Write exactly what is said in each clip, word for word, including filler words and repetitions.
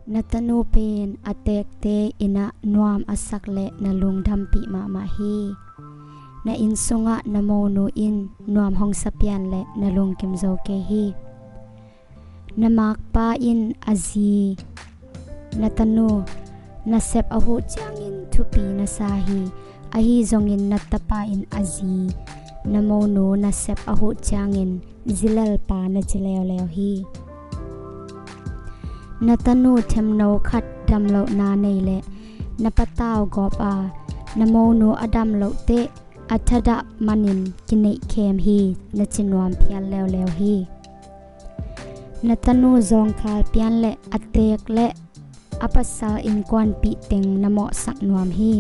Na tanu pen a teekte innah nuam a sak leh na lungdampih mahmah hi. Na inn sungah na monu in nuam hong sa pian leh na lungkim zo kei hi. Na makpa in a zi, na tanu, nasep a huh ciangin thupi na sa hi. Ahi zongin na tapa in a zi, na monu nasep a huh ciangin zilelpa na ci leuleu hi. Na tanu themno khat damlohna nei leh na patau gawp a, na monu a damloh teh a thadah manin kineihkhem hi na ci nuam phial leuleu hi. Na tanu zawngkhal pian leh a teek leh a pasal innkuanpih teng na mawhsak nuam hi.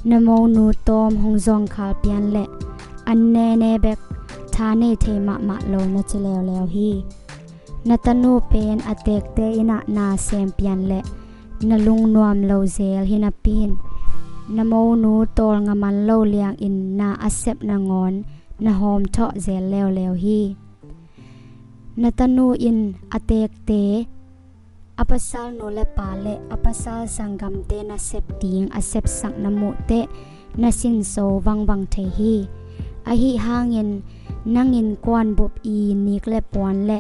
Na monu tawm hong zawngkhal pian leh an nene bek tha nei thei mahmah lo na ci leuleu hi. Na tanu pen a teekte innah na sem pian leh na lungnuam lo zel hi napi-in na monu tawlnga man lo liangin na a sep nangawn na hawmthawh zel leuleu hi. Na tanu in a teekte, a pasal nu le pa le a pasal sanggamte nasep ding a sepsak na muh teh na sinso vangvang thei hi. Ahi hangin nang innkuan bup i nik le puan le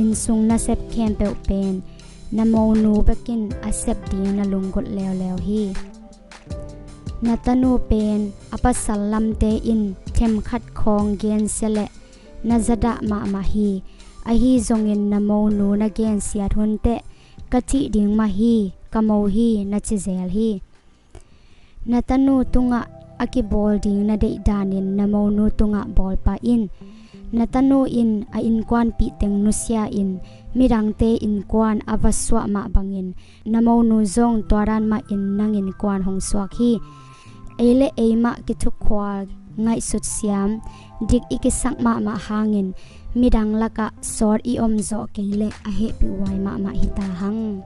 innsung nasep khempeuh pen na monu bekin a sep ding na lunggulh leuleu hi. Na tanu pen a pasal lamte in themkhat khawng gensia leh na zadah mahmah hi. Ahi zongin na monu na gensiat hun teh ka thih ding mah hi, ka mo hi na ci zel hi. Na tanu tungah a kibawl ding na deih danin na monu tungah bawl pah in. Na tanu in a innkuanpih teng nusia in midangte innkuan a va suah mah bangin na monu zong tua dan mahin nang innkuan hong suak hi. Ei le ei mah kithukhual, ngaihsut siam, dik i kisak mahmah hangin midang lakah sawt i om zawh kei leh a hehpihhuai mahmah hi ta hang.